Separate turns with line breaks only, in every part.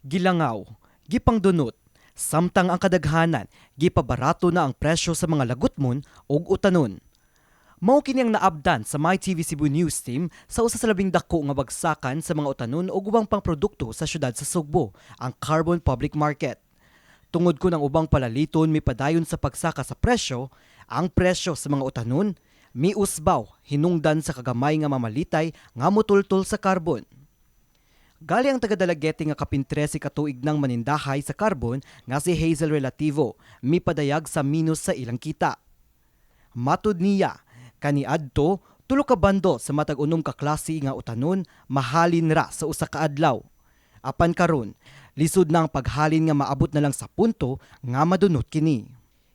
Gilangaw, gipangdunot, samtang ang kadaghanan gipabarato na ang presyo sa mga lagutmon ug utanon. Mao kini ang naabdan sa MyTV Cebu News Team sa usa sa labing dako nga bagsakan sa mga utanon ug ubang pang produkto sa syudad sa Sugbo, ang Carbon Public Market. Tungod kun ang ubang palaliton mipadayon sa pagsaka sa presyo, ang presyo sa mga utanon miusbaw hinungdan sa kagamay nga mamalitay nga motultol sa carbon. Gali ang taga-Dalaguete nga kapintrese ka tuig nang manindahay sa carbon nga si Hazel Relativo mipadayag sa minus sa ilang kita. Matud niya, kaniadto 3 ka bundle sa matag 6 ka klase nga utanon mahalin ra sa usa ka adlaw. Apan karon, lisod na ang paghalin nga maabot na lang sa punto nga madunot kini.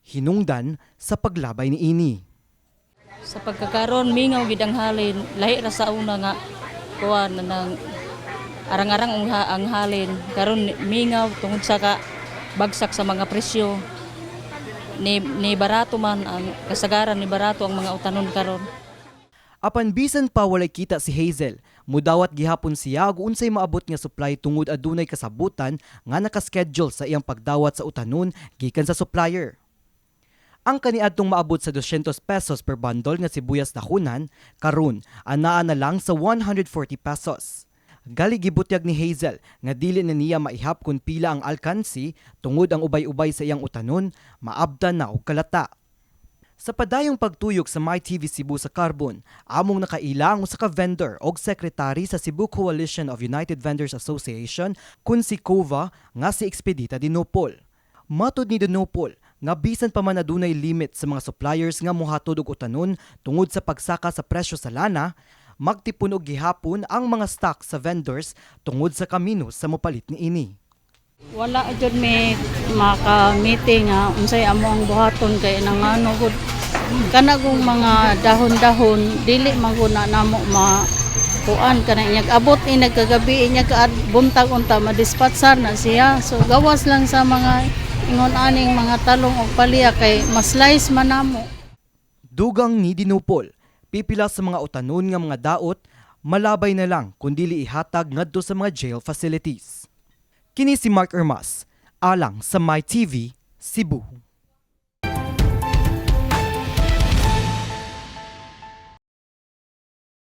Hinungdan sa paglabay niini.
Sa pagkakaron, mingaw gid ang halin, lahi ra sa una nga kuan na nang arang-arang ang halin. Karon mingaw tungod sa ka bagsak sa mga presyo. Ni barato man ang kasagaran, ni barato ang mga utanon karon.
Apan bisan pa walay kita si Hazel, mudawat gihapon siya og unsay maabot nga supply tungod adunay kasabutan nga nakaschedule sa iyang pagdawat sa utanon gikan sa supplier. Ang kaniadtong maabot sa 200 pesos per bundle nga sibuyas dahunan, karon anaa na lang sa 140 pesos. Gali gibutyag ni Hazel nga dili na niya maihap kung pila ang alkansi tungod ang ubay-ubay sa iyang utanon maabdan na og kalata. Sa padayong pagtuyok sa MyTV Cebu sa Carbon, among nakaila ang usa ka vendor og secretary sa Cebu Coalition of United Vendors Association kun si COVA nga si Expedita Dinopol. Matod ni Dinopol nga bisan pa man adunay limit sa mga suppliers nga mohatod og utanon tungod sa pagsaka sa presyo sa lana, magtipon og gihapon ang mga stock sa vendors tungod sa kaminus sa mopalit niini.
Wala jud mi maka-meeting nga unsay amo ang buhaton kay nangano gud kana kung mga dahon-dahon, dili man gud na namo ma kuan kana inyag abot inyag kagabi, inyag kaad buntag unta madispatchar na siya. So gawas lang sa mga ingon aning mga talong og palya kay ma-slice man namo.
Dugang ni Dinupol, pipila sa mga utanon nga mga daot, malabay na lang kung dili ihatag ngadto sa mga jail facilities. Kini si Mark Ermas, alang sa MyTV, Cebu.